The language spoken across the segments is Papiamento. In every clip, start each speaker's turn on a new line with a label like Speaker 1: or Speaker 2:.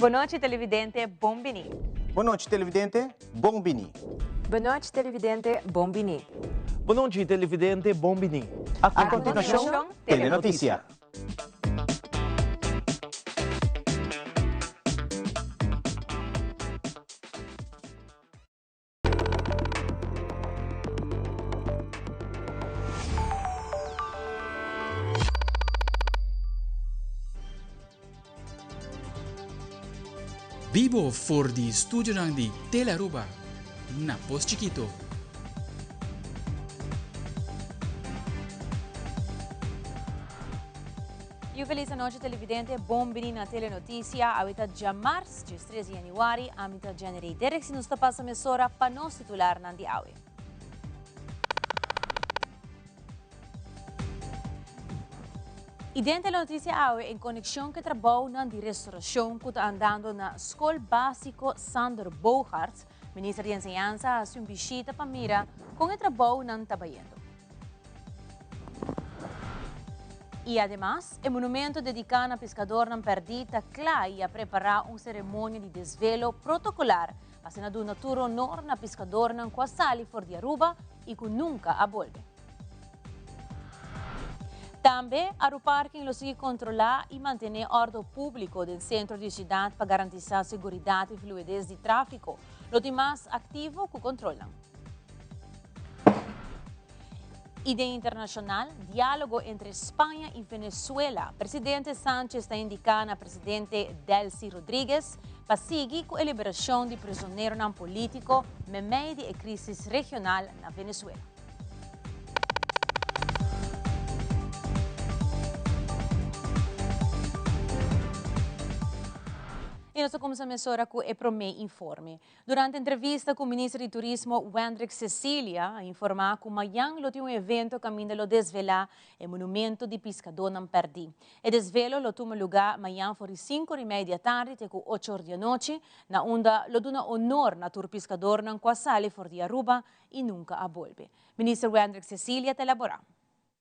Speaker 1: Bon nochi televidente, bon bini.
Speaker 2: Bon nochi televidente, bon bini.
Speaker 3: Bon nochi televidente, bon bini.
Speaker 4: Bon nochi televidente, bon bini.
Speaker 2: A continuacion, Telenoticia.
Speaker 5: Bibo for di studionan di Telearuba na Pos Chikito.
Speaker 1: Y un feliz anochi televidente, bon bini na Telenoticia. Awe ta djamars, 13 di januari, ami ta Jenny Derek si nos ta pasa mesora pa nos titularnan di awe. Y den Telenoticia awe, en conexion cu trabounan di restauracion cu ta andando na School Basico Sander Bogaerts, Minister di Enseñansa a haci un bishita pa mira con e trabounan ta bayendo. Y ademas, e monumento dedica na piscadornan perdi ta cla y a prepara un ceremonia di desvelo protocolar pa asina duna tur honor na piscadornan cu a sali for di Aruba y cu nunca a bolbe. Tambe, Aruparking lo sigui controla y mantene ordo publico den centro di ciudad pa garantisa seguridad y fluidez di trafico. Lo tin mas activo cu controlnan. Y den internacional, dialogo entre Spaña y Venezuela. Presidente Sanchez ta indica na presidente Delcy Rodriguez pa sigui cu e liberacion di prisoneronan politico memey di e crisis regional na Venezuela. Y nos ta cuminsa mesora cu e prome informe. Durante entrevista ku Minister di Turismo Wendrick Cecilia a informá ku mayan lo tin un evento kaminda lo desvelá e monumento di piskadónan pèrdí. E desvelo lo tuma lugá mayan for di sinku or i mei di atardi te ku ocho or di anochi, na unda lo duna honor na tur piskadornan ku a sali for di Aruba i nunka a bolbe. Minister Wendrick Cecilia ta elaborá.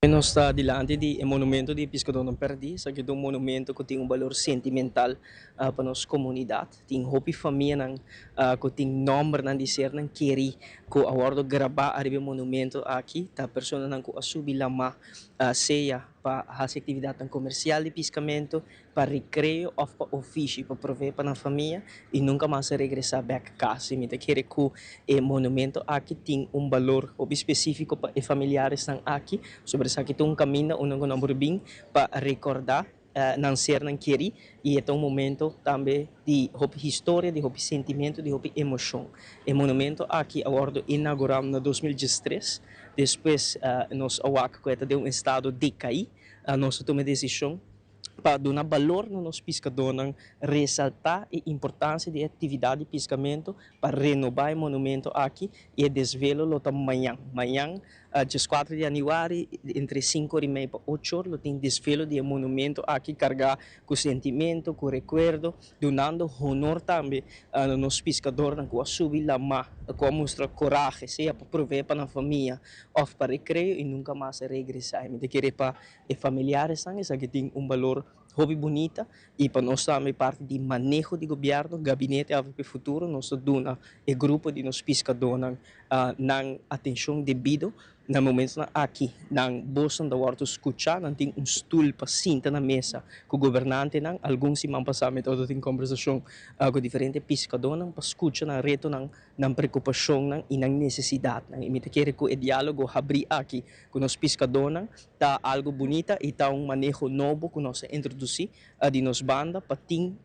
Speaker 6: Nos ta dilanti di e monumento di e piskadónan pèrdí. Esaki ta un monumento ku tin un balor sentimental pa nos komunidat. Tin hopi famianan ku tin nòmbernan di sernan kerí ku a wòrdu grabá ariba e monumento aki. Ta personanan ku a subi lamá sea pa hasi aktividatnan komersial di piskamentu, pa recreo of pa ofishi pa provee pa nan famia y nunca mas a regresa bek cas. Y mi ta kere cu e monumento aki tin un balor hopi specifico pa e familiaresnan aki, pasobra esaki ta un caminda unda cu nan por bin pa recorda nan sernan keri y e ta un momento tambe di hopi historia, di hopi sentimento, di hopi emocion. E monumento aki a wordo inaugura na 2013, despues nos a wak cu e ta den un estado decai, nos a tuma e decision Pa duna balor na nos piskadónan, resaltá e importansia di e aktividat di piskamentu pa renobá e monumento aki i e desvelo lo ta mañan. Mañan, dieskuater di yanüari, entre sinku or i mei pa ocho or lo tin desvelo di e monumento aki kargá ku sentimentu, ku rekuerdo, dunando honor tambe na nos piskadornan ku a subi lamá, ku a mustra korahe, sea pa provee pa nan famia òf pa rekreo i nunka mas a regresá. I mi ta kere pa E familiaresnan esaki tin un balor hopi bunita y pa nos tambe parti di maneho di gobierno, Gabinete avp Futuro, nos ta duna e grupo di nos piscadornan nan atencion debido. Na momentonan aki nan bosnan ta wordo scucha, nan tin un stoel pa sinta na mesa cu gobernantenan. Algun siman pasa mi tabata tin conversacion cu diferente piscadornan pa scucha nan retonan, nan preocupacionnan y nan necesidadnan. Y mi ta kere cu e dialogo habri aki cu nos piscadornan Ta algo bunita y ta un maneho nobo cu nos a introduci di nos banda pa tin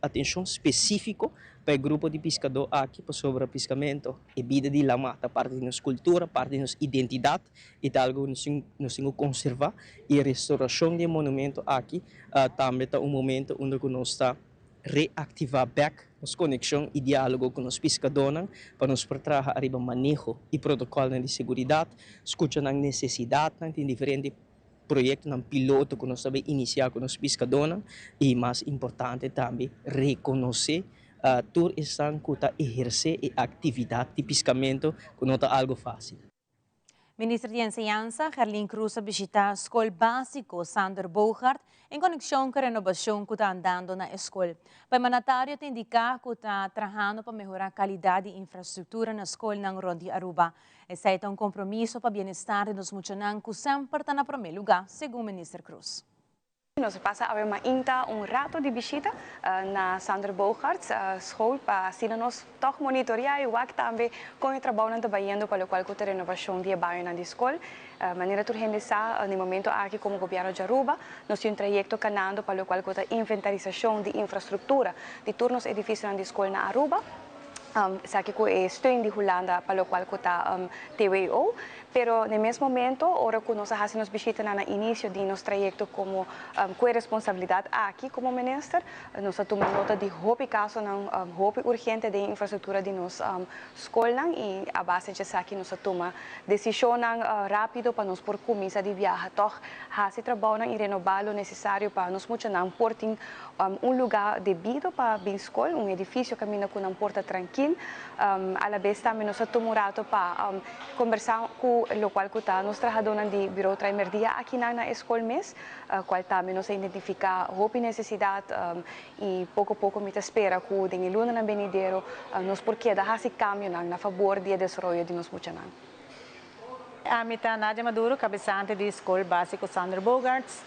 Speaker 6: atencion specifico pa e grupo di piscador aki pasobra piscamento, e bida di lama ta parti di nos cultura, parti di nos identidad y ta algo cu nos tin cu conserva y e restauracion di e monumento aki tambe ta un momento unda cu nos ta reaktivá bèk nos konekshon i diálogo ku nos piskadónan pa nos por traha ariba maneho i protokòlnan di seguridat, skucha nan nesesidatnan, tin diferente proyektonan piloto ku nos ta bai inisiá ku nos piskadónan i mas importante tambe rekonosé tur esnan ku ta ehersé e aktividat di piskamentu ku no ta algu fásil.
Speaker 1: Minister di Enseñansa, Gerlien Croes, a bishita Scol Basico Sander Bogaert en conexion cu e renobacion cu ta andando na scol. E mandatario ta indica cu ta trahando pa mehora calidad di infrastructura na scol rond di Aruba. Esaki ta un compromiso pa bienestar di nos muchanan cu semper ta na prome lugar, segun Minister Croes.
Speaker 7: Nos a pasa awe mainta un rato di bishita na Sander Bogaerts school pa asina nos toch monitorea y wak tambe con e trabou ta bayendo pa loke cu e renobacion di baño di scol. Manera tur hende sa, na momento aki como gobierno di Aruba, nos tin un trayecto canando pa loke cu e inventarisacion di infrastructura di tur nos edificio di scol na Aruba. Esaki cu e steun di Hulanda pa loke cu ta TWO, pero na mes momento, ora cu nos a haci nos bishita na inicio di nos trayecto como cu responsabilidad aki como minister, nos a tuma nota di hopi caso nan hopi urgente di infrastructura di nos scol y a base di esaki nos a tuma decision rapido pa nos por cuminsa di biaha toch haci trabou y renoba lo necesario pa nos muchanan por tin un lugar debido pa bin scol, un edificio caminda cu nan por ta trankil. A la vez tambe nos a tuma un rato pa combersa cu loke cu ta nos trahadornan di Bureau Traimerdia aki na scol mes, cual tambe nos a identifica hopi necesidad y poco poco mi ta spera cu den luna venidero nos por keda haci cambio na fabor di desaroyo di nos muchanan.
Speaker 8: Ami ta Nadia Maduro, cabesante di Scol Basico Sander Bogaerts.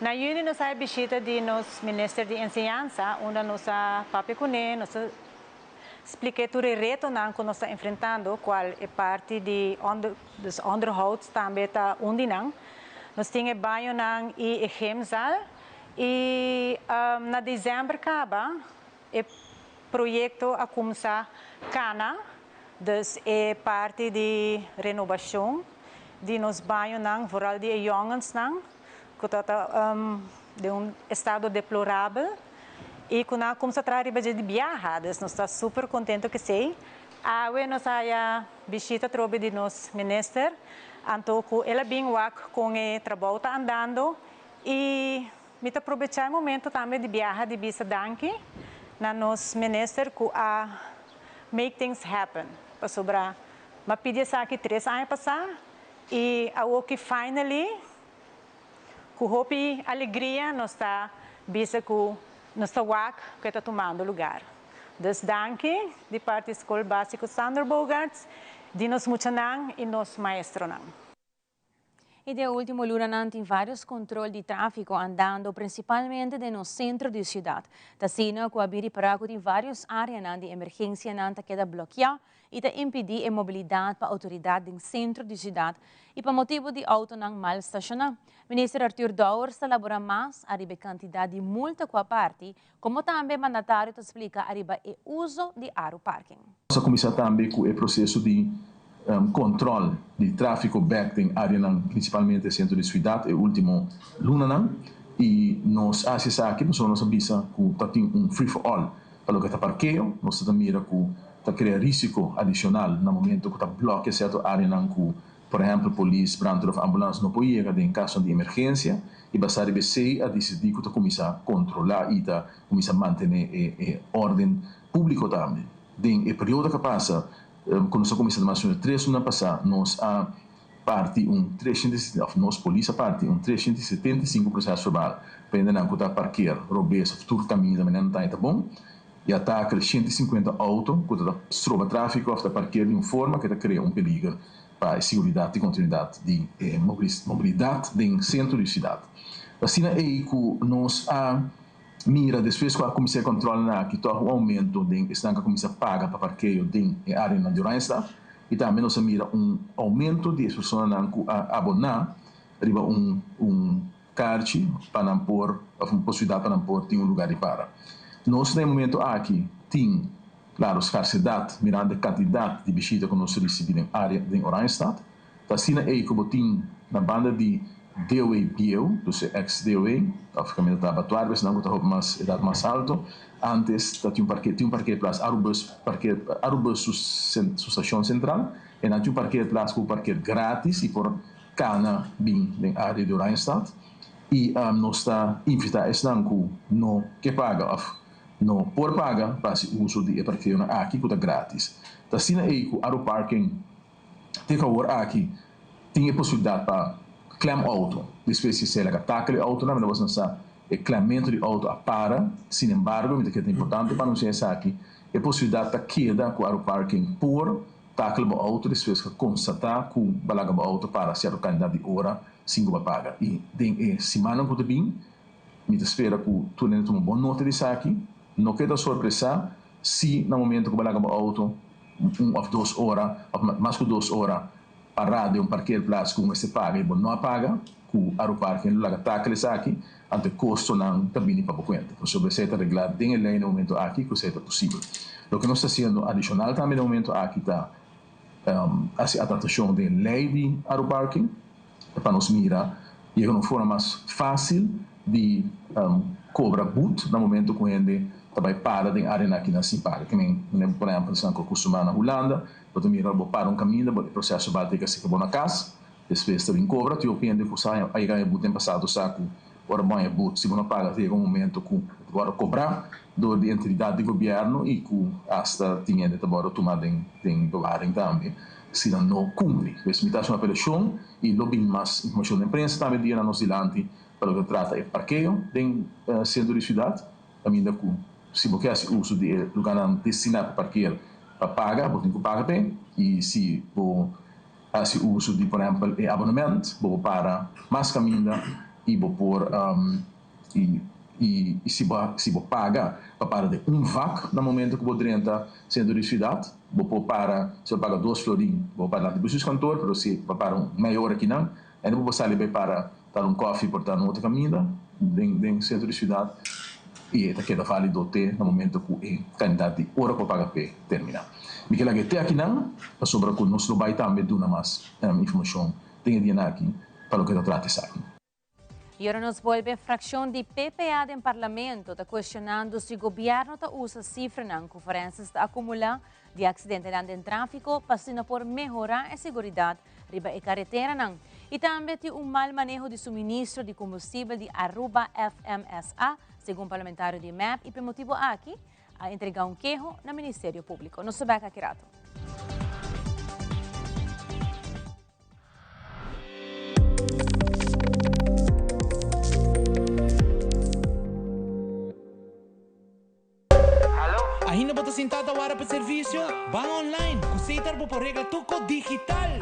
Speaker 8: Na juni nos a bishita di nos Minister di Enseñansa, unda nos a papia cune, nos a splica tur e retonan cu nos ta enfrentando, cual e parti di onder, dus onderhoud tambe ta un di nan. Nos tin e bañonan y e gymzaal. Y na december caba e proyecto a cuminsa cana, dus e parti di renobacion di nos bañonan, vooral di jongensnan, cu ta den un estado deplorabel. Y cu a cuminsa traha di biaha, dus nos ta super contento cu esey. Awe nos a bishita trobe di nos minister, anto cu el a bin wak con e trabou ta andando y mi ta aprovecha e momento tambe di biaha di bisa danki na nos minister cu a make things happen. Pasobra m'a pidi esaki 3 aña pasa y awo finally cu hopi alegria nos ta bisa cu nos ta wak cu ta tumando lugar. Dus danki di parti Scol Basico Sander Bogaerts, di nos muchanan y nos maestronan.
Speaker 1: Y den ultimo lunanan tin varios control di trafico andando principalmente den centro di ciudad. T'asina cu a bin ripara cu tin varios area di emergencia nan ta keda blokea y ta impedi e mobilidad pa autoridad den centro di ciudad y pa motibo di autonan mal staciona. Minister Arthur Dowers ta elabora mas ariba cantidad di multa cu a parti, como tambe mandatario ta splica ariba e uso di Aru Parking.
Speaker 9: Nos a cuminsa tambe cu e proceso di control di trafico bek den area, principalmente centro di ciudad, e ultimo lunanan, y nos a haci aki, nos a bisa cu tin un free for all pa loke ta parkeo. Nos ta mira cu ta crea riesgo adicional na momento cu ta blokea cierto area cu, por ehempel, polis, brandweer of ambulance no por yega den caso di emergencia, y basa riba esey a dicidi cu ta cuminsa controla y ta cuminsa mantene e orden publico tambe. Den e periodo cu a pasa, cuando nos a cuminsa mas 3 luna pasa, nos a parti un 300, of nos polis a parti un 375 proces verbal pa hendenan cu ta parkeer robes of tur caminda manera no ta bon, y a takel 150 auto cu ta stroba trafico of ta parkeer di un forma cu ta crea un peliger pa seguridad y continuidad di mobilidad den centro di ciudad. Asina ey cu nos a mira despues cu a cuminsa control aki toch un aumento di esnan cu a cuminsa paga pa parkeo den area na Oranjestad y tambe nos a mira un aumento di personanan cu a abona riba un kaartje pa nan por of un posibilidad pa nan por tin un lugar di para. Nos na momento aki tin, claro, scarcedad mirando e cantidad di bishita cu nos ta ricibi den area di Oranjestad. Asina ey cu tin na banda di DOW bieu, dus ex-DOW, of caminda ta abattoir, mas nan ta mas edad mas halto. Antes tin un parkeerplaats, Arubus parkeer, Arubus su stacion central, y nan tin un parkeerplaats cu parkeer gratis y por cana bin den area di Oranjestad. Y nos ta invita esnan cu no kier paga of no por paga pa uso di parkeo aki cu ta gratis. Asina ey cu Aru Parking te awor aki. Tin e posibilidat pa klem outo despues di esei laga takel e outonan, mi ta boso sa e klemmentu di outo a para. Sin embargo, mi ta kere ta importante pa anuncia esaki, e posibilidat ta keda ku Aruparking por takel bo outo despues ku a konstatá ku bo a laga bo outo para sierto kantidat di ora sin ku bo a paga. I den e simannan ku ta bin, mi ta spera ku tur hende tuma bon nota di esaki, no keda sorpresá si na momento ku bo a laga bo outo un òf dos ora òf mas ku dos ora pará den un parkeerplaats ku mester paga i bo no a paga, ku Aruparking lo laga takel esaki, anto e kostonan ta bini pa bo kuenta. Pasobra esei ta reglá den e lei na e momento aki ku esei ta posibel. Loke nos ta hasiendo adishonal tambe na e momento aki ta hasi adaptashon den e lei di Aruparking pa nos mira yega na un forma mas fásil di kobra but na momento ku hende ta bai para den áreanan akinan sin paga. Ke men, por ehèmpel, esnan ku a kustumá na Hulanda, Bo ta mira bo para un kaminda, bo e proseso bal teka seka bo na kas, despues ta bin kobra. Tin hopi hende ku sa a yega e but den pasado sa ku ora bo haña but si bo no paga ta yega un momento ku ta wòrdu kobrá dor di entidat di gobièrnu i ku asta tin hende ta wòrdu tuma den den bewaring tambe si nan no kumpli. Pues mi ta hasi un apelashon i lo bin mas informashon den prensa tambe dianan nos dilanti pa loke ta trata e parkeo den sentro di siudat. Kaminda ku si bo ke hasi uso di e lugánan destiná pa parker pa paga, bo tin ku paga p'e. I si bo hasi uso di por ehèmpel e abonement, bo por para mas kaminda i bo por i i si bo si bo paga pa para den un vak na momento ku bo drenta sentro di siudat, bo por para si bo paga dos florin bo por para dilanti bestuurskantoor, pero si bo para un mei ora akinan ainda bo por sali bai para Tal un kòfi por ta na otro kaminda den den sentro di siudat i e ta keda válido te na momento ku e kantidat di ora ku a paga p'e terminá. Mi ke laga e te akinan pasobra ku nos lo bai tambe duna mas informashon den e dianan aki pa loke ta trata esaki.
Speaker 1: I ora nos bolbe, frakshon di PPA den Parlamento ta kuestionando si gobièrnu ta usa sifranan ku forenses ta akumulá di aksidentenan den tráfiko pa asina por mehorá e seguridat riba e kareteranan y tambe tin un mal maneho di suministro di kombustibel di Aruba FMSA, segun parlamentario di mep y p'e motibo aki a entrega un keho na Ministerio Publico. Nos ta bek aki rato.
Speaker 10: Ainda bo ta sintá ta wara pa servisio? Ban online! Ku Setar bo por regla tur kos digital!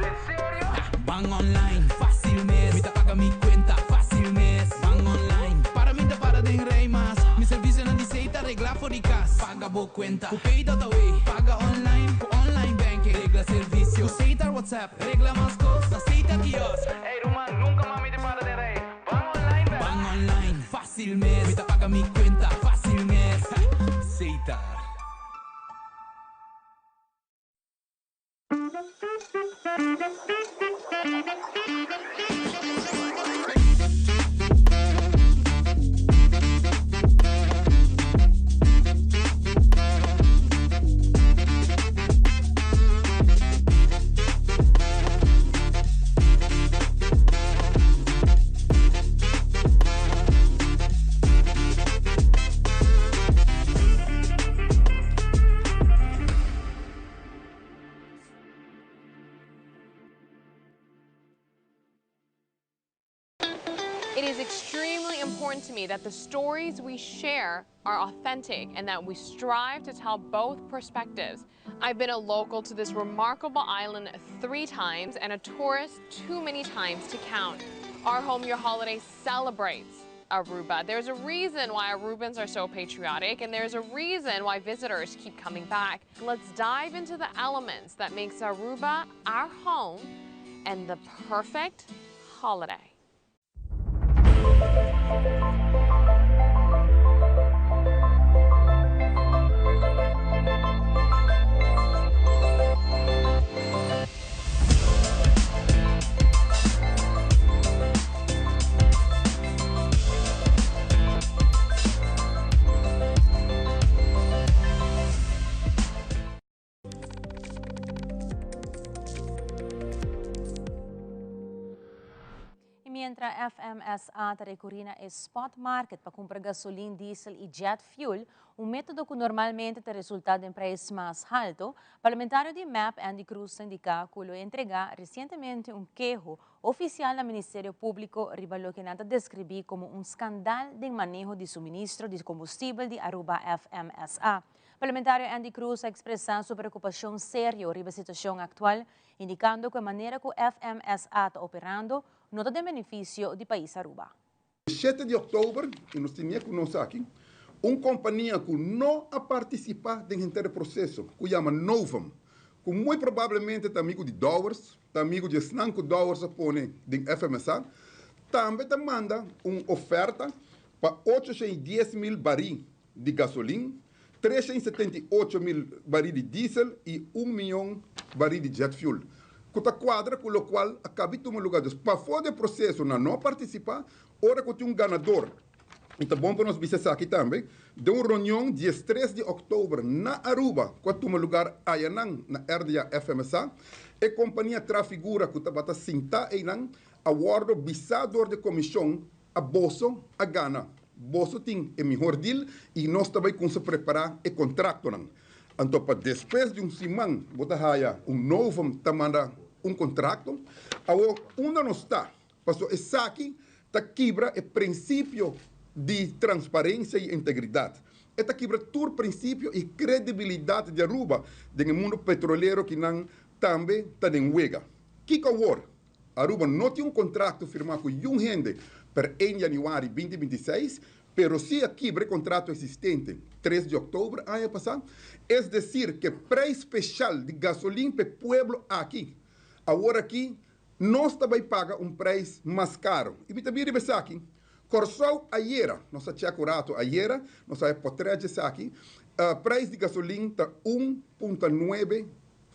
Speaker 10: Ban online, fásil mes! Mi ta paga mi kuenta, fásil mes! Ban online, para mi ta para den rei mas! Mi servisionan di Setar regla for di kas! Paga bo kuenta ku Pay.awe! Paga online ku online banking! Regla servisio ku Setar WhatsApp! Regla mas kos na Setar kiosk! Ey ruman, nunka mas mi ta para den rei! Ban online bèk! Ban online, fásil mes! Mi ta paga mi kuenta, fásil mes! Setar.
Speaker 11: It is extremely important to me that the stories we share are authentic and that we strive to tell both perspectives. I've been a local to this remarkable island three times and a tourist too many times to count. Our Home Your Holiday celebrates Aruba. There's a reason why Arubans are so patriotic and there's a reason why visitors keep coming back. Let's dive into the elements that makes Aruba our home and the perfect holiday.
Speaker 1: FMSA ta recuri na e spot market pa cumpra gasolin, diesel y jet fuel, un metodo cu normalmente ta resulta den prijs mas halto, parlamentario di MEP Endy Croes ta indica cu lo entrega recientemente un keho oficial na Ministerio Publico riba loke nan ta describi como un scandal den maneho di suministro di combustibel di Aruba FMSA. Parlamentario Endy Croes a expresa su preocupacion serio riba e situacion actual, indicando cu e manera cu FMSA ta operando no ta den beneficio di pais Aruba.
Speaker 12: Shete di òktober, i nos tenia ku nos aki, un kompania ku no a partisipá den henter e proseso, ku yama Novum, ku muy probablemente ta amigu di Dowers, ta amigu di esnan ku Dowers a pone den FMSA, tambe ta manda un oferta pa 810.000 barí di gasolin, 378.000 barí di diesel i un mion barí di jet fuel, ku ta kuadra ku lokual a kabi tuma lugá. Dus pafó di e proseso nan no a partisipá, ora ku tin un ganador, i ta bon pa nos bisa esaki tambe, den un reunion 13 di òktober na Aruba ku a tuma lugar ayanan na RDA FMSA, e kompania Trafigura ku tabata sintá einan a wòrdu bisá dor di e komishon A boso a gana. Boso tin e mihor deal y nos ta bay cunsa prepara e contractonan. Anto pa despues di un siman bo ta haya un Novum ta manda un contracto. Awor unda nos ta? Paso esaki ta kibra e principio di transparencia y integridad. E ta kibra tur principio y credibilidad di Aruba den e mundo petrolero ki nan tambe ta den wega. Kico awor? Aruba no tin un contracto firma cu yun hende per 1 januari 2026, pero si a kibra e contrato existente 3 di october aña pasa, es decir cu e prijs special di gasolin p'e pueblo aki, awor aki nos ta bay paga un prijs mas caro. Y mi ta bin riba esaki, Corsou ayera, nos a check un rato ayera, nos a e potret djesaki, prijs di gasolin ta 1.9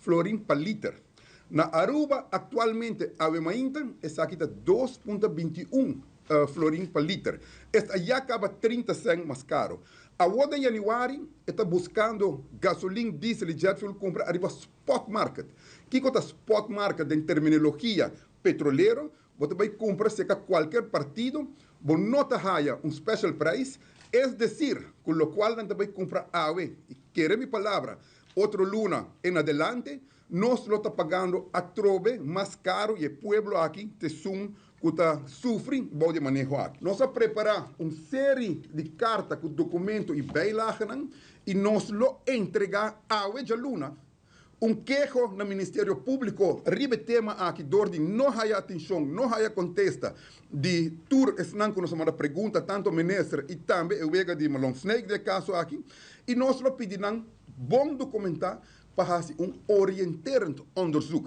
Speaker 12: florin pa liter. Na Aruba actualmente awe mainta esaki ta 2.21 florin pa liter. Esta ya caba 30 cent mas caro. Awor den januari e ta buscando gasolin, diesel y jet fuel cumpra ariba spot market. Kico ta spot market den terminologia petrolero? Bo ta bay cumpra cerca cualkier partido, bo no ta haya un special prijs, es decir cu locual nan ta bay cumpra awe, y kere mi palabra, Otro luna en adelante nos lo ta pagando atrobe mas caro y e pueblo aki ta esun cu ta sufri bou di e maneho aki. Nos a prepara un serie di carta cu documento y bijlagenan y nos lo entrega awe djaluna un keho na Ministerio Publico riba e tema aki dor di no haya atencion, no haya contesta di tur esnan cu nos a manda pregunta tanto minister y tambe e wega di Malon Snake den e caso aki y nos lo pidi nan bon documentá pa hasi un orienterend onderzoek.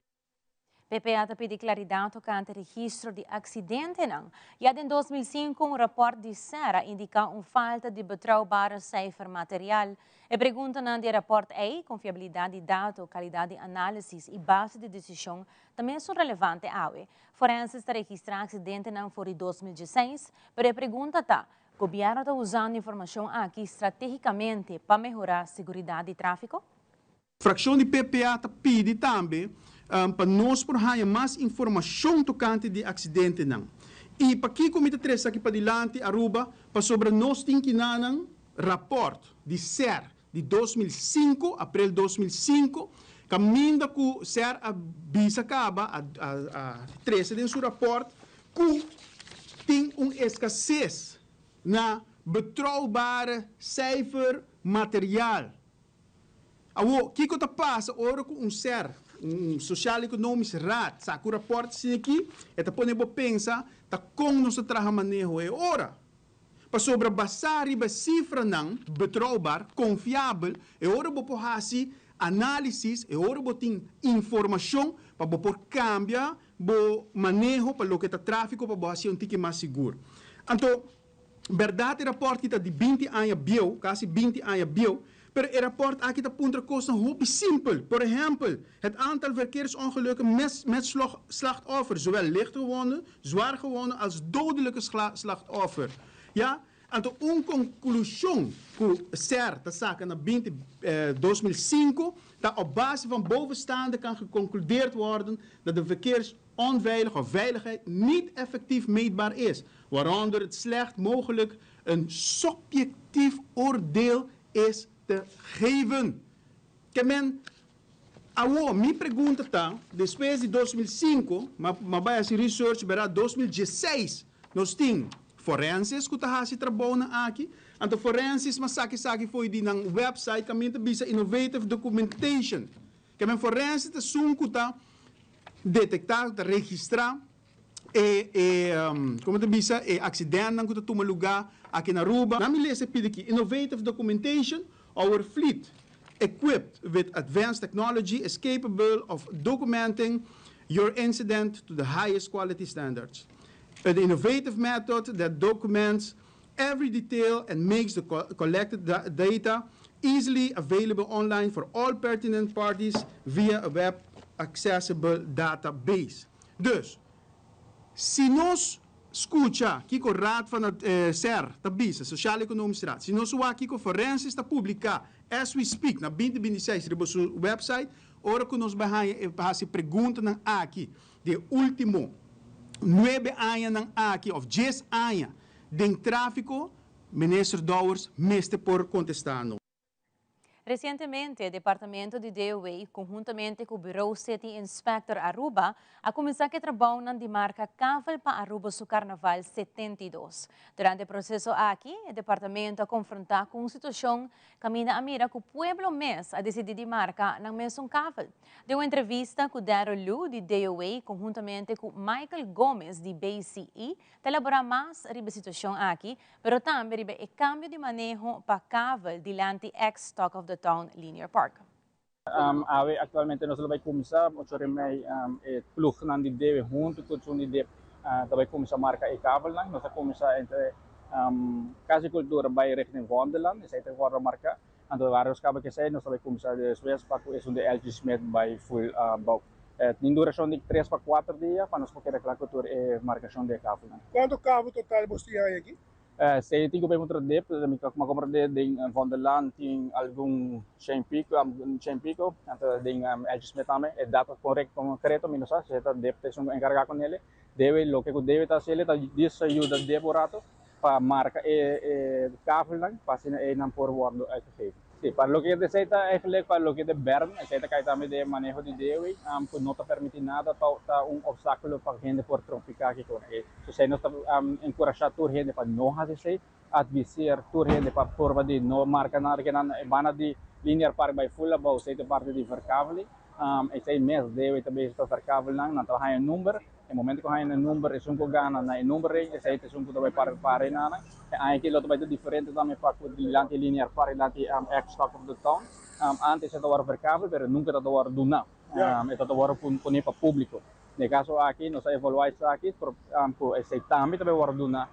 Speaker 1: PPA ta pidi claridad tocante registro di accidentenan. Ya den 2005 un rapport di SER a indica un falta di betrouwbare cijfermateriaal. E preguntanan di e rapport ei, confiabilidad di dato, calidad di analisis y base di decision, ta mesun relevante awe. Forenses ta registra accidentenan for di 2016, pero e pregunta ta, Gobierno ta usando informacion aki strategicamente pa mehora seguridad di trafico?
Speaker 13: Frakshon di PPA ta pidi tambe pa nos por haña mas informashon tokante di aksidentenan. I pakiko mi ta trese aki padilanti Aruba? Pasobra nos tin kinanan rapòrt di ser di 2005, aprel 2005, kaminda ku ser a bisa kaba, a a trese den su rapòrt ku tin un eskases na betrouwbare cijfer materiaal. Awor, kiko ta pasa ora ku un ser, un Sociaal Economisch Raad, saka un rapòrt asina aki? E ta pone bo pensa ta kon nos ta traha maneho e ora. Pasobra basá riba sifranan betrouwbaar, konfiabel, e ora bo por hasi análisis, e ora bo tin informashon pa bo por kambia bo maneho pa loke ta tráfiko pa bo hasié un tiki mas sigur. Anto, Bèrdat e rapòrt ki ta di 20 aña bieu, kasi 20 aña bieu, pero e rapòrt aki ta puntra kosnan hopi simpel. Por ehèmpel, het aantal verkeersongelukken met met slachtoffer, zowel lichtgewonden, zwaargewonden als dodelijke slachtoffer. Ja, anto un konklushon ku ser ta saka na 20 2005 ta op base van bovenstaande kan geconcludeerd worden dat de verkeers. onveilig of veiligheid niet effectief meetbaar is, waaronder het slecht mogelijk een subjectief oordeel is te geven. Ke men, awo, mi pregunta ta, despues di 2005, m'a bai hasi research, bera 2016, nos tin forenses ku ta hasi trabounan aki, anto forenses m'a saki esaki fo'i di nan website kaminda ta bisa innovative documentation. Ke men forense ta esun ku ta detektá, ku ta registrá e e komo ta bisa e aksidentnan ku ta tuma lugá aki na Aruba. Nan mi lesa e pidi aki, Innovative documentation, our fleet equipped with advanced technology is capable of documenting your incident to the highest quality standards. An innovative method that documents every detail and makes the collected data easily available online for all pertinent parties via a web accessible database. Dus, si nos skucha kiko Raad van SER ta bisa, Sociaal Economische Raad, si nos wak kiko Forensis ta publiká as we speak na 2026 riba su website, ora ku nos bai haña e hasi preguntanan aki di e último nuebe añanan aki òf djes aña den tráfiko, Minister Dowers mester por kontestá nos.
Speaker 1: Resientemente, Departamento di DOW, konhuntamente ku Bureau City Inspector Aruba, a kuminsá ku e trabounan di marka kavel pa Aruba su Karnaval 72. Durante e proseso aki, e departamento a konfrontá ku un situashon kaminda a mira ku pueblo mes a disidí di marka nan mesun kavel. Den un entrevista ku Daryl Lu di DOW konhuntamente ku Michael Gomez di BCE, Ta elaborá mas riba e situashon aki, pero tambe riba e kambio di maneho pa kavel dilanti ex Talk of the Town Linear Park.
Speaker 14: Awe aktualmente nos lo bai kuminsá ocho ora i mei e plugnan di debe huntu ku esun di dip ta bai kuminsá marka e kavelnan. Nos a kuminsá entre Kas di Kultura bai richting Vondelland, esei ta wòrdu marká. Anto varios kaba ku esei nos ta bai kuminsá despues pa ku esun di LG Smith bai full bou. Tin durashon di tres pa kuater dia pa nos por keda kla ku tur e markashon di e kavelnan.
Speaker 15: Kuantu kavel total bos tin haña aki?
Speaker 14: Esei tin ku bai puntra dip, mi ta kuma komprendé den Vondelland tin algun shen piko, shen piko, anto den LG Smith tambe. E data korekto konkreto mi no sa, esei ta dip ta esun ku enkargá ku nele. Debe loke ku debe ta hasi ta djis yuda dip un rato pa marka e kavelnan pa asina einan por wordo uitgegeven. Si, pa loke esei ta eigenlijk pa loke ta berm, esei ta kai tambe den e maneho di DOW ku no ta permiti nada pa ta un opstakulo pa hende por trompiká kiko. So esei nos ta enkurashá tur hende pa no hasi esei, adviseer tur hende pa purba di no marka nada ke nan e banda di Linear Park bai full abou esei ta parti di verkaveling. Esei mes DOW ta bezig ta verkavelnan, nan ta haña number. E momento ku haña e number, esun ku gana na e number ei, esei ta esun ku ta bai para para e nana. E aña aki lo ta bai ta diferente tambe pa ku dilanti e Linear Park, dilanti ex Talk of the Town. Antes e ta wòrdu verkavel, pero nunka ta ta wòrdu duná. E ta ta wòrdu pone pa públiko. Den e kaso aki nos a evaluá esaki ku esei tambe ta bai wòrdu duná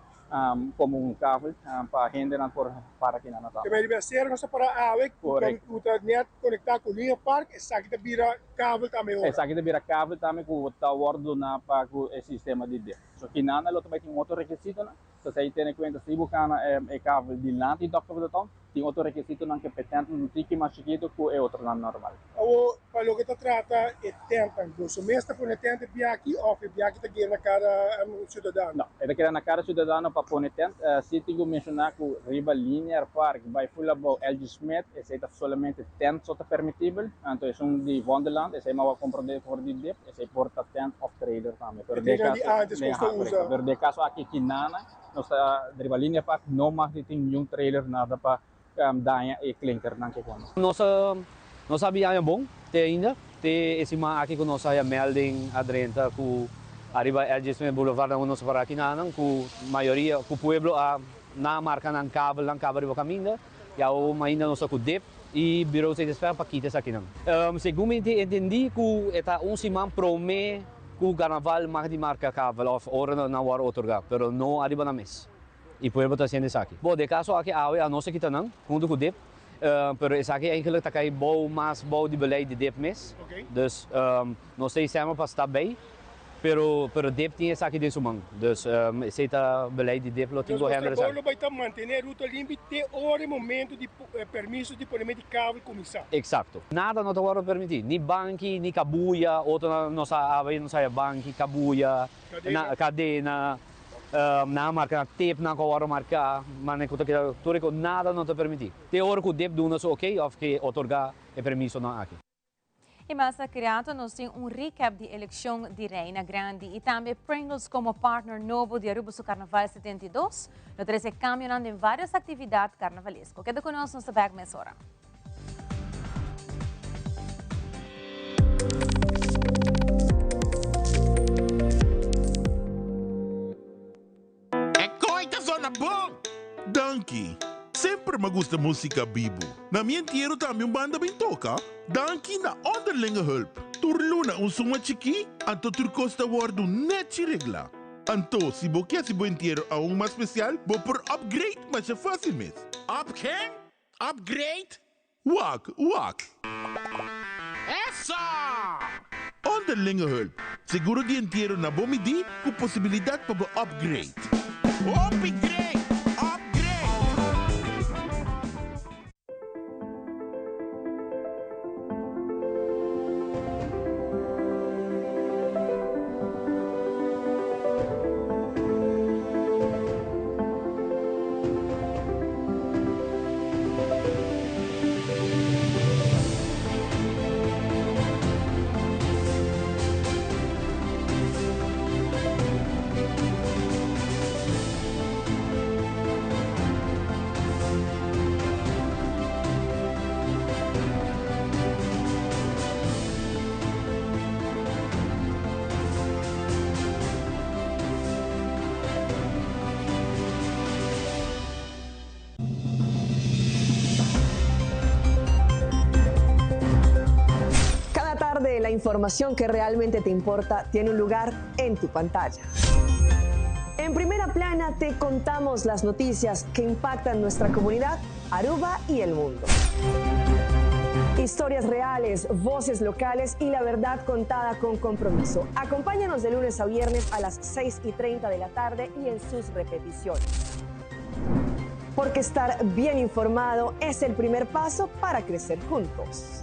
Speaker 14: komo un kavel pa hendenan por para aki na Natal.
Speaker 15: Te bai riba e sera nos ta para awe ku ta net konektá ku Linear Park, esaki ta bira Kabel tambe ora.
Speaker 14: Esaki ta bira kabel tambe ku ta wòrdu doná pa ku e sistema di dip. So kinana lo ta bai tin otro rekisitonan. So esei tene kuenta si bo kana e kabel dilanti Doctor of the Town, tin otro rekisitonan ku e tèntnan un tiki mas chikitu ku e otronan normal.
Speaker 15: Awor pa loke ta trata e tèntnan, boso mes ta pone tènt e biachi òf e biachi ta keda na kada siudadano?
Speaker 14: No, e ta keda na kada siudadano pa pone tènt. Si tin ku menshoná ku riba Linear Park bai full abou LG Smith esei ta solamente Tent so ta permitibel, anto esun di Vondelland, esei mawar comprende for di dip, esei por ta tent of trailer tambe. Pero den
Speaker 15: trailer di antes cu ta usa.
Speaker 14: Pero den caso aki kinana, nos ta riba linea park, no mag di tin niun trailer nada pa daña e klinkernan ke kono.
Speaker 16: Nos no sabi aña bon te ainda, te e siman aki cu nos haya melding a drenta cu ariba LG Smith Boulevard na unda nos a para kinanan cu mayoria cu pueblo a na marca nan kabelnan caba riba caminda. Ya o mainda nos ta ku dip i Bureau Steeds pa kita esakinan. Segun mi tin entendí ku e ta un siman promé ku karnaval mag di marka kavel òf ora nan wòrdu otorgá, pero no ariba nan mes. I pueblo ta hasiendo esaki. Bo, den kaso aki awe a nos a kita nan huntu ku dip, pero esaki eigenlijk ta kai bou mas bou di beleid di dip mes. Dus nos ta isema pa stap bei. Pero pero dip tin esaki den su man. Dus esey ta beleid di dip lo tin
Speaker 15: Dus
Speaker 16: ku handle
Speaker 15: nos trabou
Speaker 16: esaki.
Speaker 15: lo bai ta mantene e ruta limpi te ora e momento di permiso di ponemento di kabel kuminsá.
Speaker 16: Eksakto. Nada no ta wòrdu permití, ni banki, ni kabuya, otro nos a bai nos haya banki, kabuya,
Speaker 15: Kadena.
Speaker 16: kadena, nan a marka nan tepnan ku a wòrdu marká, mane ku ta keda tur e kos, nada no ta permití. Te ora ku dip duna su okey òf ke otorgá e permisonan aki.
Speaker 1: Y mas aki rato nos tin un recap di eleccion di Reina Grandi y tambe Pringles como partner nobo di Aruba su Carnaval 72 lo trece cambionan den varios actividad carnavalesco. Keda cu nos, nos ta back mesora.
Speaker 17: E koe ta zona bon! Danki! Semper m'a gusta músika bibu. Na mi entiero tambe un banda bin toka. Danki na Onderlinge Hulp. Tur luna un suma chikí, anto tur kos ta wòrdu nèchi reglá. Anto, si bo ke hasi bo entiero aun mas spesial, bo por upgrade masha fásil mes. Up ken? Upgrade? Wak, wak. Eso! Onderlinge hulp, seguro di entiero na bo midí ku posibilidat pa bo upgrade. Hopi great! Upgrade!
Speaker 18: Cada tarde la información que realmente te importa tiene un lugar en tu pantalla. En primera plana te contamos las noticias que impactan nuestra comunidad, Aruba y el mundo. Historias reales, voces locales y la verdad contada con compromiso. Acompáñanos de lunes a viernes a las 6 y 30 de la tarde y en sus repeticiones. Porque estar bien informado es el primer paso para crecer juntos.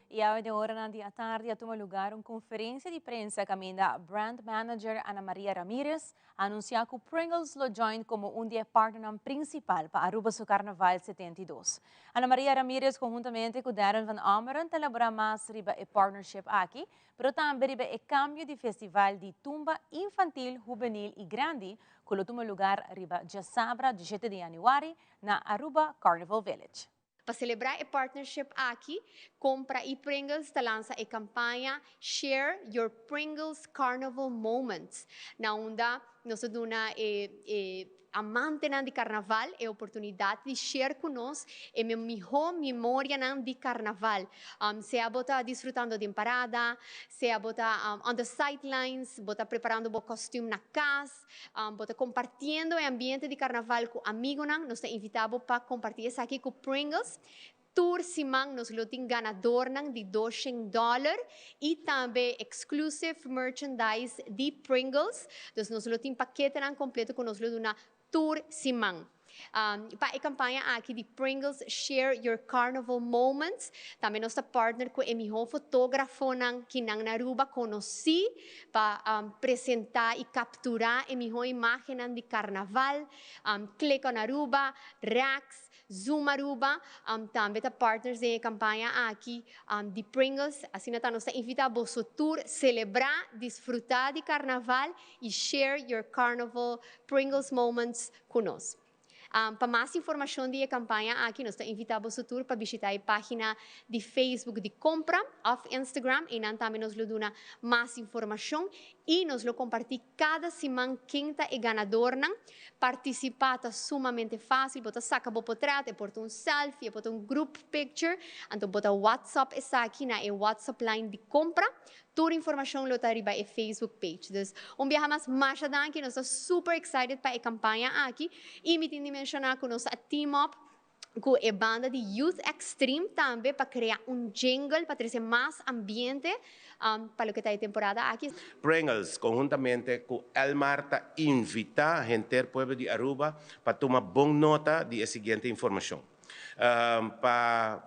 Speaker 1: Y awe den oranan di atardi a tuma lugar un conferencia di prensa caminda Brand Manager Ana Maria Ramirez a anuncia cu Pringles lo join como un di e partnernan principal pa Aruba su Carnaval 72. Ana Maria Ramirez conhuntamente cu Darren van Ommeren ta elabora mas riba e partnership aki, pero tambe riba e cambio di festival di tumba infantil, hubenil y grandi cu lo tuma lugar riba djasabra 17 di januari na Aruba Carnival Village.
Speaker 19: Pa selebrá e partnership aki, Compra i Pringles ta lansa e kampaña Share Your Pringles Carnival Moments, na unda nos ta duna e e amantenan di karnaval e oportunidat di share ku nos e mihó memorianan di karnaval. Sea bo ta disfrutando den parada, sea bo ta on the sidelines, bo ta preparando bo kòstüm na kas, Bo ta kompartiendo e ambiente di karnaval ku amigonan? Nos ta invitá bo pa kompartí esaki ku Pringles. Tur siman nos lo tin ganadornan di doshen dòler i tambe exclusive merchandise di Pringles. Dus nos lo tin paketenan kompleto ku nos lo duna tur siman. Pa e kampaña aki di Pringles Share Your Carnival Moments, tambe nos ta partner ku e mihó fotógrafonan ki nan na Aruba konosí pa presentá i kapturá e mihó imágennan di karnaval. Click on Aruba, Rax, Zoom Aruba tambe ta partners den e kampaña aki di Pringles. Asina ta nos ta invitá boso tur selebrá, disfrutá di karnaval i share your carnival Pringles moments ku nos. Pa mas informashon di e kampaña aki nos ta invitá boso tur pa bishitá e página di Facebook di Kompra òf Instagram. Einan tambe nos lo duna mas informashon i nos lo kompartí kada siman ken ta e ganadornan. Partisipá ta sumamente fásil, bo ta saka bo potrèt, e por ta un selfie, e por ta un group picture, anto bo ta WhatsApp esaki na e WhatsApp line di Kompra. Tur informacion lo ta riba e Facebook page. Dus un biaha mas masha danki, nos ta super excited pa e campaña aki y mi tin di menciona cu nos a team up cu e banda di Youth Extreme tambe pa crea un jingle pa trece mas ambiente pa loke ta e temporada aki.
Speaker 20: Pringles conhuntamente cu Elmar ta invita henter pueblo di Aruba pa tuma bon nota di e siguiente informacion. Pa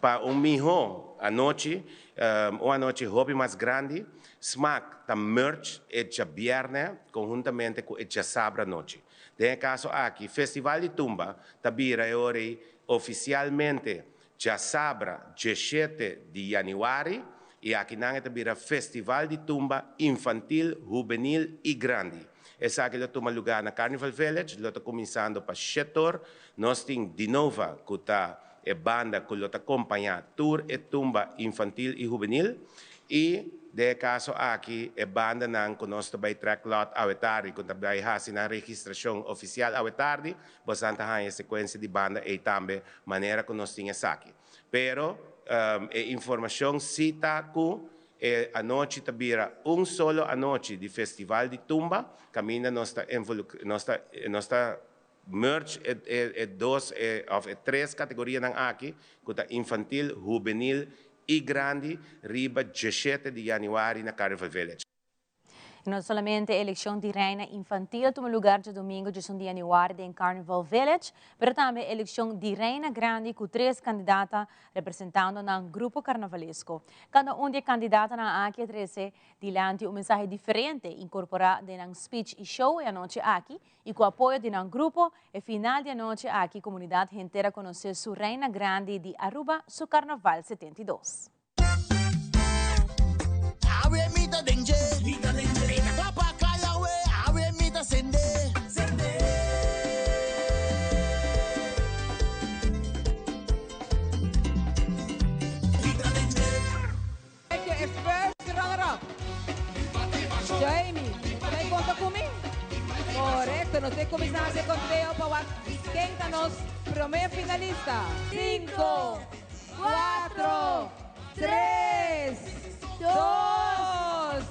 Speaker 20: Pa un miho anochi, un anochi hopi mas grandi, Smaak ta merge e djabièrnè konhuntamente ku e djasabra anochi. Den e kaso aki, Festival di Tumba ta bira e ora ei ofisialmente djasabra djeshete di yanüari i akinan e ta bira Festival di Tumba Infantil, Hubenil i Grandi. Esaki lo tuma lugá na Carnival Village, lo ta kuminsando pa shetor. Nos tin Dinova ku ta e banda ku lo ta kompañá tur e tumba infantil i hubenil i den e kaso aki e bandanan ku nos ta bai trèk lòt awe tardi ku ta bai hasi nan registrashon ofisial awe tardi, bosan ta haña e sekuensia di banda ei tambe manera ku nos tin esaki. Pero e informashon si ta ku e anochi ta bira un solo anochi di festival di tumba kaminda nos ta nos ta nos ta Merge e e dos e of e tres categorianan aki cu ta infantil, hubenil y grandi riba djeshete di januari na Carnival Village.
Speaker 1: Y no solamente e eleccion di Reina Infantil tuma lugar djadomingo djesun di januari den Carnival Village, pero tambe e eleccion di Reina Grandi cu tres candidata representando nan grupo carnavalesco. Cada un di e candidatanan aki a trece dilanti un mensahe diferente incorpora den nan speech y show e anochi aki y cu apoyo di nan grupo, e final di anochi aki comunidad henter a conoce su Reina Grandi di Aruba su Carnaval 72.
Speaker 21: Awe mi ta den dje, mi ta den dje. Mi ta tapa kaya we, awe mi ta sende, sende. Mi ta den dje.
Speaker 22: E first runner up. Jamie, ta konta ku mi? Korekto, nos ta kuminsá hasi konteo pa wak ken ta nos promé finalista. Sinku, kuatro, tres, dos,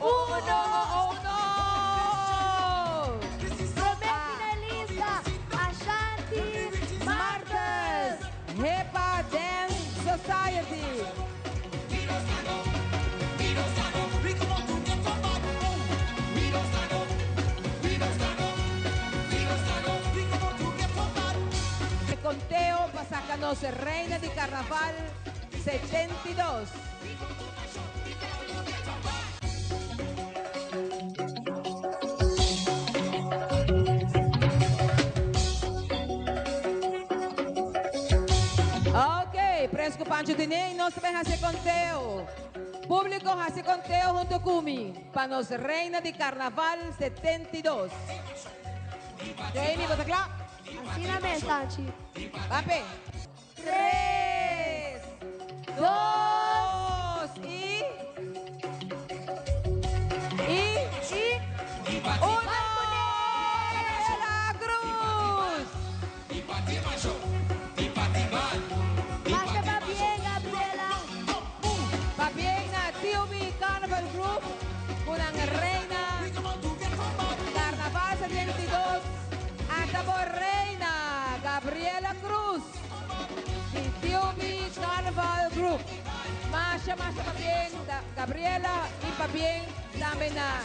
Speaker 22: uno, oh no!
Speaker 23: Promé finalista, Ashanti
Speaker 22: Martes, Hepa Dance Society. E conteo pa saca nos Reina di Carnaval 72. Ok, Prens ku Pancho tine i nos ta bai hasi e konteo. Públiko hasi e konteo huntu ku mi pa nos Reina di Karnaval 72. Jamie, bo ta kla?
Speaker 23: Asina mes, Tanchi.
Speaker 22: Pape. Tres, dos i. I.
Speaker 23: I.
Speaker 22: Uno! La Cruz!
Speaker 23: Masha pabien, Gabriela!
Speaker 22: Pabien na TOB Carnival Group cu nan reina Carnaval 72. Ata bo reina Gabriela Cruz di TOB Carnival Group. Masha masha pabien Gabriela y pabien tambe na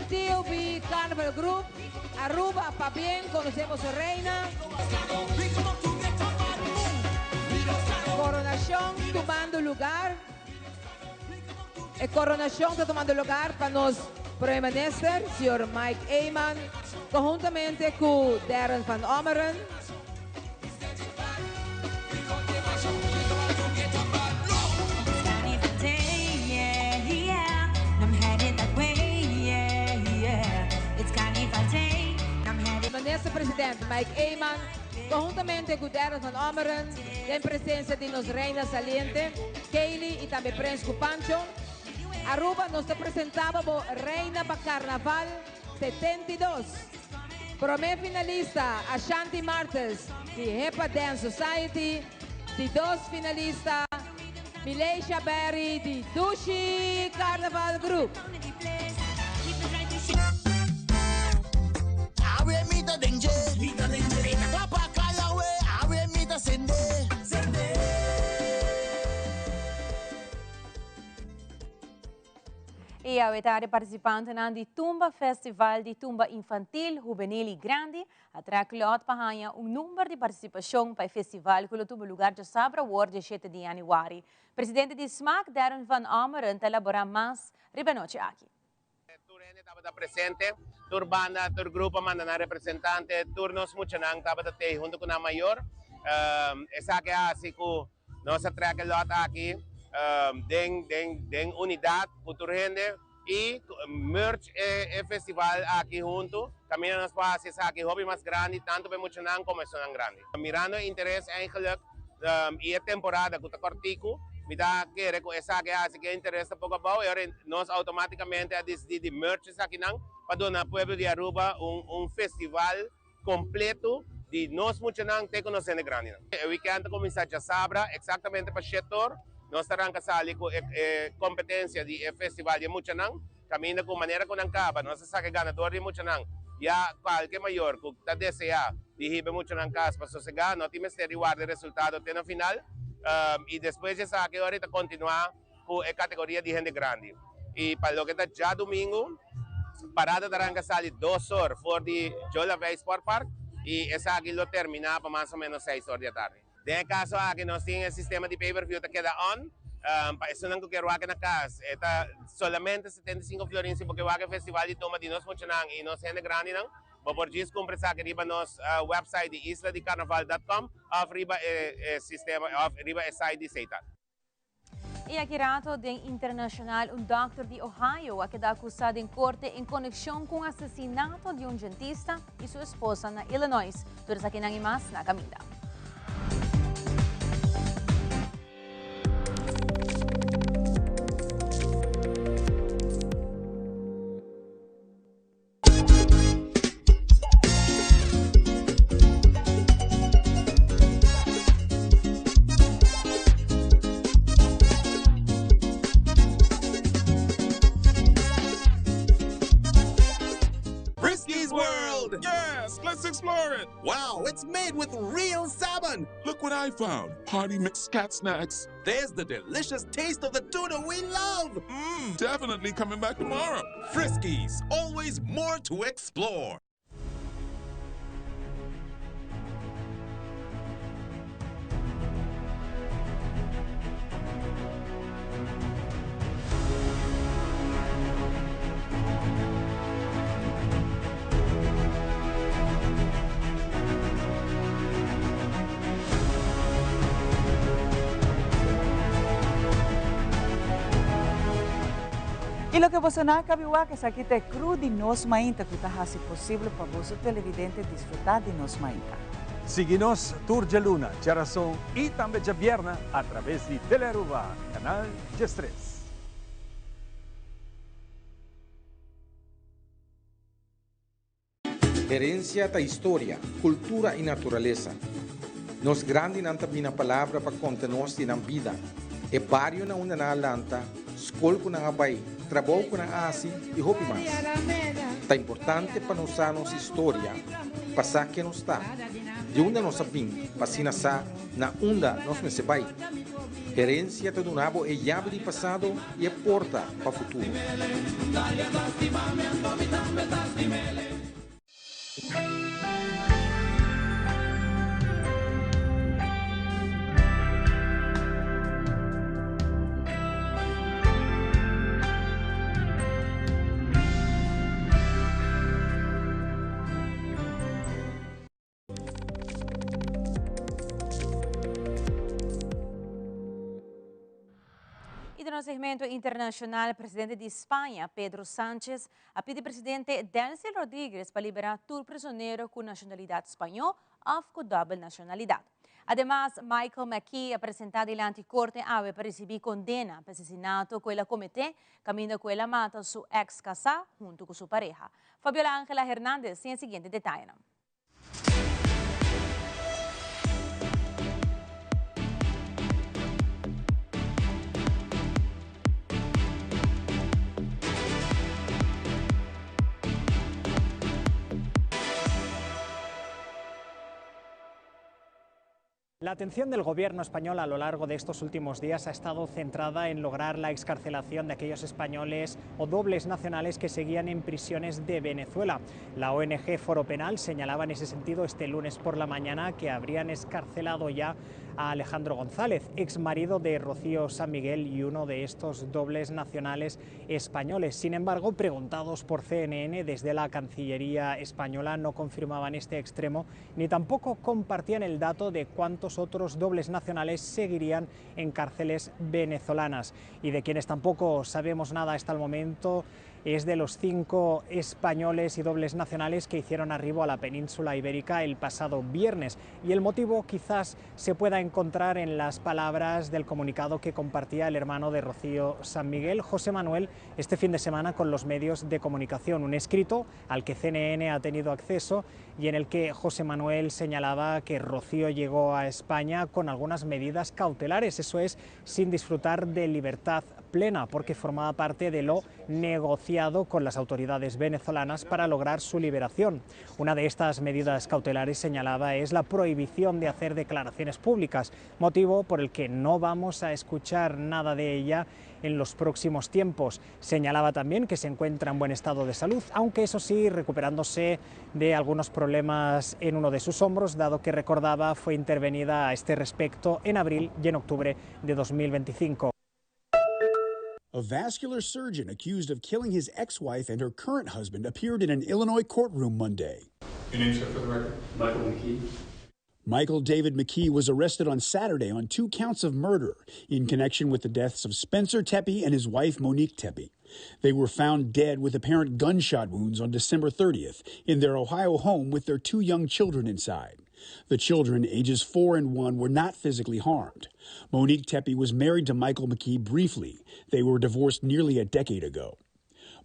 Speaker 22: TOB Carnival Group. Aruba pabien conocemos su reina. Coronacion tumando lugar. E coronacion ta tumando lugar pa nos Prome Minister, señor Mike Eman, conhuntamente cu Darren van Ommeren. Minister President Mike Eman, conhuntamente cu Darren van Ommeren, den presencia di nos Reina Saliente, Kaylee y tambe Prens cu Pancho. Aruba nos ta presentaba bo Reina pa Carnaval 72. Prome finalista Ashanti Martes di Hepa Dance Society, di dos finalista. Mileisha Berry di Dushi Carnaval Group.
Speaker 21: Awe mi ta den dje. Mi ta den dje. Mi ta kla pa kai awe. Awe mi ta sende. Sende.
Speaker 1: Y awe tardi participantenan di Tumba Festival di Tumba Infantil, Hubenil y Grandi a trek lot pa haña un number di participacion pa e festival cu lo tuma lugar djasabra awor diesshete di januari. Presidente di smaak, Darren van Ommeren ta elabora mas riba e nochi aki.
Speaker 20: Tur hende tabata presente, tur banda, tur grupo a manda nan representante, tur nos muchanan tabata tei hunto cu nan mayor. Esaki a haci cu nos a trek e lot aki den den den unidad cu tur hende y merge e festival aki hunto caminda nos por haci esaki hopi mas grandi tanto pa e muchanan como esunnan grandi. Mirando e interes eigenlijk y e temporada cu ta cortico, mi ta kere cu esaki a haci cu e interes ta poco abao y ora nos automaticamente a dicidi di merge esakinan pa duna pueblo di Aruba un festival completo di nos muchanan te cu nos hende grandinan. E weekend ta cuminsa djasabra exactamente pa shetor, nos ta ranca sali cu e competencia di e festival di e muchanan. Caminda cu manera cu nan caba, nos a saca e ganador di e muchanan. Ya cualke mayor cu ta desea di hiba e muchanan cas pa sosega, no tin mester di warda e resultado te na final. Y despues di esaki ora e ta continua cu e categoria di hende grandi. Y pa loke ta djadumingu, parada ta ranca sali dos or for di Joe Lavey Sport Park y esaki lo termina pa mas o menos seis or di atardi. Den e kaso aki nos tin e sistema di pay per view ta keda on pa esunnan ku kier wak na kas. E ta solamente 75 florin si bo ke wak e festival di tumba di nos muchanan i nos hende grandinan. Bo por djis kumpra esaki riba nos website di isladicarnaval.com òf riba e sistema òf riba e site di Seitat.
Speaker 1: Y aki rato den internacional un dokter di Ohio a keda acusa den corte en conexion cu un asesinato di un dentista y su esposa na Illinois. Tur esakinan y mas na caminda.
Speaker 17: Risky's World! Yes, let's explore it!
Speaker 2: Wow, it's made with real salmon!
Speaker 17: Look what I found! Party mix cat snacks.
Speaker 2: There's the delicious taste of the tuna we love!
Speaker 17: Mmm, definitely coming back tomorrow.
Speaker 2: Friskies, always more to explore.
Speaker 3: Y loke boso nan a cabi wak esaki ta e crew di Nos Mainta cu ta haci posible pa boso televidente disfruta di Nos Mainta.
Speaker 4: Sigui nos tur djaluna, djarason y tambe djabierna a traves di Telearuba, canal 13.
Speaker 24: Herencia ta historia, cultura y naturalesa. Nos grandinan ta bina palabra pa conta nos di nan bida, e bario na unda nan a lanta, scol cu nan a bay, trabou cu nan a haci y hopi mas. Ta importante pa nos sa nos historia pa sa ken nos ta, di unda nos a bin pa asina sa na unda nos mester bay. Herencia ta duna bo e yabi di pasado y e porta pa futuro.
Speaker 1: Y den nos segmento internacional, presidente di Spaña, Pedro Sánchez, a pidi presidente Delcy Rodríguez pa libera tur prisonero cu nacionalidad spañol of cu dobbel nacionalidad. Ademas, Michael McKee a presenta dilanti corte awe pa ricibi condena pa asesinato cu el a comete caminda cu el a mata su ex casa hunto cu su pareha. Fabiola Angela Hernandez tin e siguiente detayenan.
Speaker 5: La atención del gobierno español a lo largo de estos últimos días ha estado centrada en lograr la excarcelación de aquellos españoles o dobles nacionales que seguían en prisiones de Venezuela. La ONG Foro Penal señalaba en ese sentido este lunes por la mañana que habrían excarcelado ya a Alejandro González, ex marido de Rocío San Miguel y uno de estos dobles nacionales españoles. Sin embargo, preguntados por CNN desde la Cancillería española no confirmaban este extremo ni tampoco compartían el dato de cuántos otros dobles nacionales seguirían en cárceles venezolanas. Y de quienes tampoco sabemos nada hasta el momento es de los cinco españoles y dobles nacionales que hicieron arribo a la península ibérica el pasado viernes. Y el motivo quizás se pueda encontrar en las palabras del comunicado que compartía el hermano de Rocío San Miguel, José Manuel, este fin de semana con los medios de comunicación. Un escrito al que CNN ha tenido acceso y en el que José Manuel señalaba que Rocío llegó a España con algunas medidas cautelares, eso es, sin disfrutar de libertad plena, porque formaba parte de lo negociado con las autoridades venezolanas para lograr su liberación. Una de estas medidas cautelares señalaba es la prohibición de hacer declaraciones públicas, motivo por el que no vamos a escuchar nada de ella en los próximos tiempos. Señalaba también que se encuentra en buen estado de salud, aunque eso sí, recuperándose de algunos problemas en uno de sus hombros, dado que recordaba fue intervenida a este respecto en abril y en octubre de 2025.
Speaker 6: A vascular surgeon accused of killing his ex wife and her current husband appeared in an Illinois courtroom Monday.
Speaker 7: Your name, sir, for the record? Michael McKee.
Speaker 6: Michael David McKee was arrested on Saturday on two counts of murder in connection with the deaths of Spencer Tepe and his wife, Monique Tepe. They were found dead with apparent gunshot wounds on December 30th in their Ohio home with their two young children inside. The children, ages 4 and 1, were not physically harmed. Monique Tepe was married to Michael McKee briefly. They were divorced nearly a decade ago.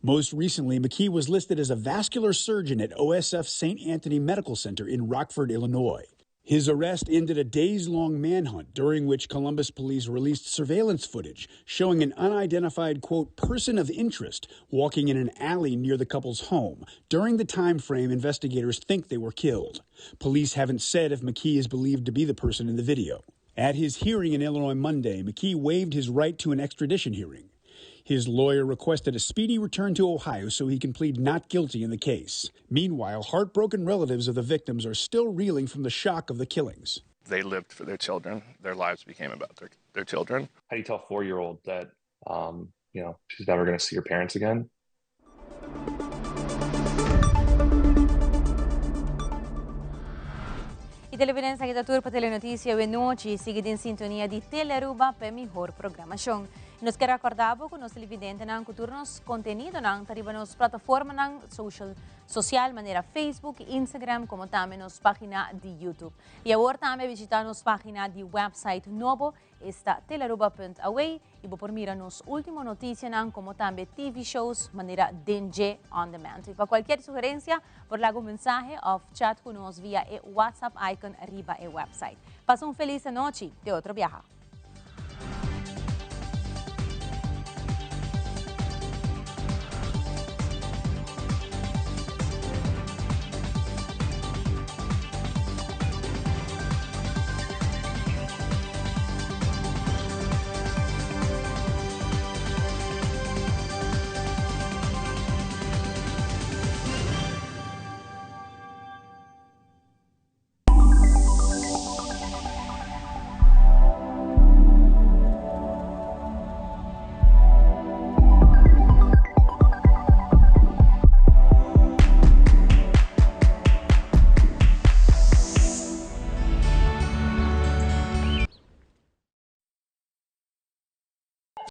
Speaker 6: Most recently, McKee was listed as a vascular surgeon at OSF St. Anthony Medical Center in Rockford, Illinois. His arrest ended a days long manhunt during which Columbus police released surveillance footage showing an unidentified, quote, person of interest walking in an alley near the couple's home during the time frame investigators think they were killed. Police haven't said if McKee is believed to be the person in the video. At his hearing in Illinois Monday, McKee waived his right to an extradition hearing. His lawyer requested a speedy return to Ohio so he can plead not guilty in the case. Meanwhile, heartbroken relatives of the victims are still reeling from the shock of the killings.
Speaker 7: They lived for their children. Their lives became about their, their children.
Speaker 8: How do you tell a four year old that, um, you know, she's never going to see her parents again?
Speaker 1: E televidente aki ta tur pa Telenoticia awe nochi. Sigui den sintonia di Telearuba pa mihor programacion. Nos kier recorda cu nos televidentenan cu tur nos contenidonan ta riba nos plataformanan social, social manera Facebook, Instagram, como tambe nos pagina di YouTube. Y awor tambe bishita nos pagina di website nobo, esta telearuba.aw y bo por mira nos ultimo noticianan como tambe TV shows manera Dengue On Demand. Y pa cualkier sugerencia, por laga un mensahe of chat cu nos via e WhatsApp icon riba e website. Pasa un feliz nochi. Te otro biaha.